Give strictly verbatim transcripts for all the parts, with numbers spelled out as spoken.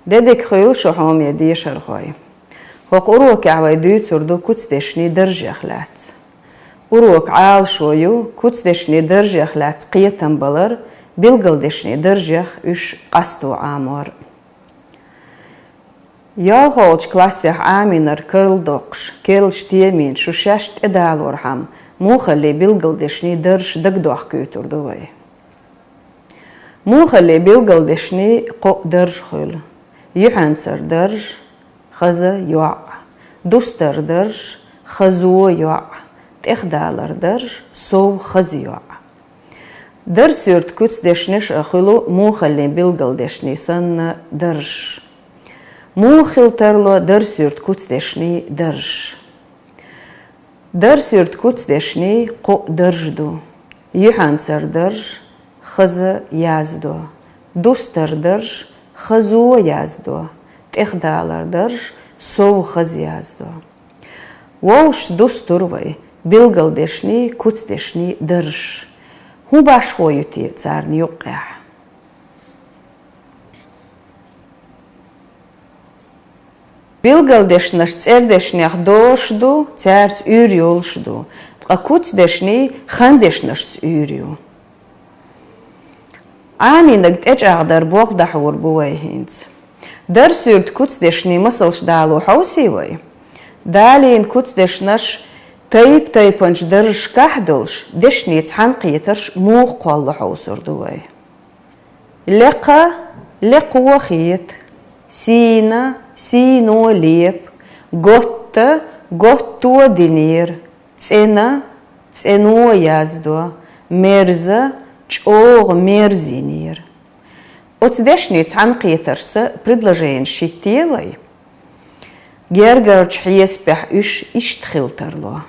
Де дика хуьлда шун, хьоме дешархой. ХӀокху урокехь вай дуьйцур ду куцдешнийн даржех лаьцна. Урокан Ӏалашо ю куцдешнийн даржех лаьцна кхетам балар, билгалдешнийн даржех уьш къасто Ӏамор. ЯлхолгӀачу классехь Ӏамийнарг карладоккхуш, керлачу темийн шу шаьш тӀедалорхьама, муххале билгалдешнийн даржаш дагадохкуьйтур ду вай. Муххале билгалдешнийн кхоъ дарж хуьлу: юьхьанцара дарж, хаза йоӀ, дустара дарж, хазо йоӀ, тӀехдалара дарж, сов хаза йоӀ. Дарсуьртан куцдешнаш а хуьлу муххале билгалдешнийн санна даржаш. Муха хила тарло дарсуьртан куцдешнийн даржаш? Дарсуьртан куцдешнийн кхоъ дарж ду: юьхьанцара дарж, хаза яздо, дустара дарж, хазо яздо, тӀехдалара дарж, сов хаза яздо. Вовшашца дустур вай билгалдешнийн, куцдешнийн даржаш. ХӀун башхо ю те царна юккъехь? Билгалдешнаш цӀердешнех дозуш ду, цаьрца уьйр йолуш ду, ткъа куцдешнийн хандешнашца уьйр ю. Ӏамийнарг тӀечӀагӀдар болх дӀахьур бу вай хӀинца. Дарсуьртан куцдешнийн масалш дало хьовсий вай? Далийна куцдешнаш тайп-тайпанчу даржашкахь а долуш, дешнийн цхьаьнакхетарш муха кхолло хьовсур ду вай. Лекха, лекхо хета, сийна, сийно лепа, готта, готто динера, цӀена, цӀено яздо, мерза, чӀогӀа мерза йинера. Оцу дешнийн цхьаьнакхетаршца предложенеш хӀиттае вай? Гергарчу хьесапехь уьш иштта хила тарло.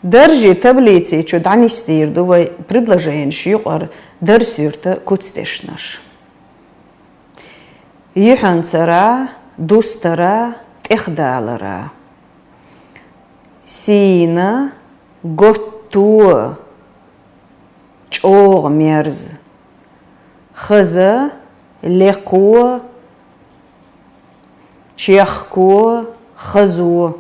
Даржийн таблици чу дӀанисдийр ду вай предложенеш юкъара дарсуьртан куцдешнаш. Юьхьанцара, дустара, тӀехдалара. Сийна, готто, чӀогӀа мерза. Хаза, лекхо, чехко, хазо.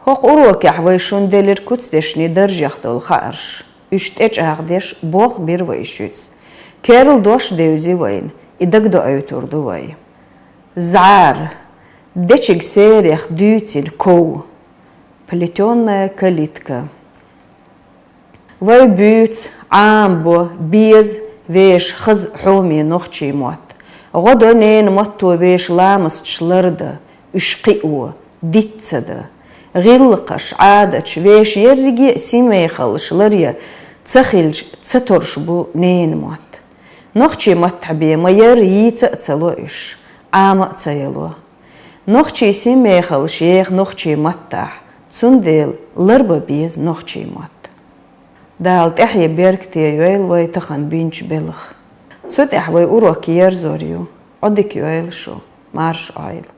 ХӀокху урокехь вай шуна делира куцдешнийн даржех долу хаарш. Уьш тӀечӀагӀдеш болх бира вай шуьца. Керла дош девзи вайна, и дагадоуьйтур ду вай. ЗӀара, дечиг серех дуьйцина ков, плетённая калитка. Вай буьйцу, Ӏамабо, беза вешан хаза хьоме нохчийн мотт. ГӀо до ненан матто вешан ламасташ лардан, уьш кхио, диц ца дан. ГӀиллакхаш, Ӏадаташ, вешан ерриге а синмехаллаш ларъян ца хилча, ца торуш бу ненан мотт. Нохчийн маттахь бен ма-ярра йийца а ца ло уьш, Ӏама а ца яло. Нохчийн синмехаллаш еха нохчийн маттахь, цундела ларбан беза нохчийн мотт. Дала тӀаьхье беркате йойла вай тахана бинчу белхан. Цу тӀехь вай урок ерзор ю. Ӏодика йойла шу. Марша Ӏойла.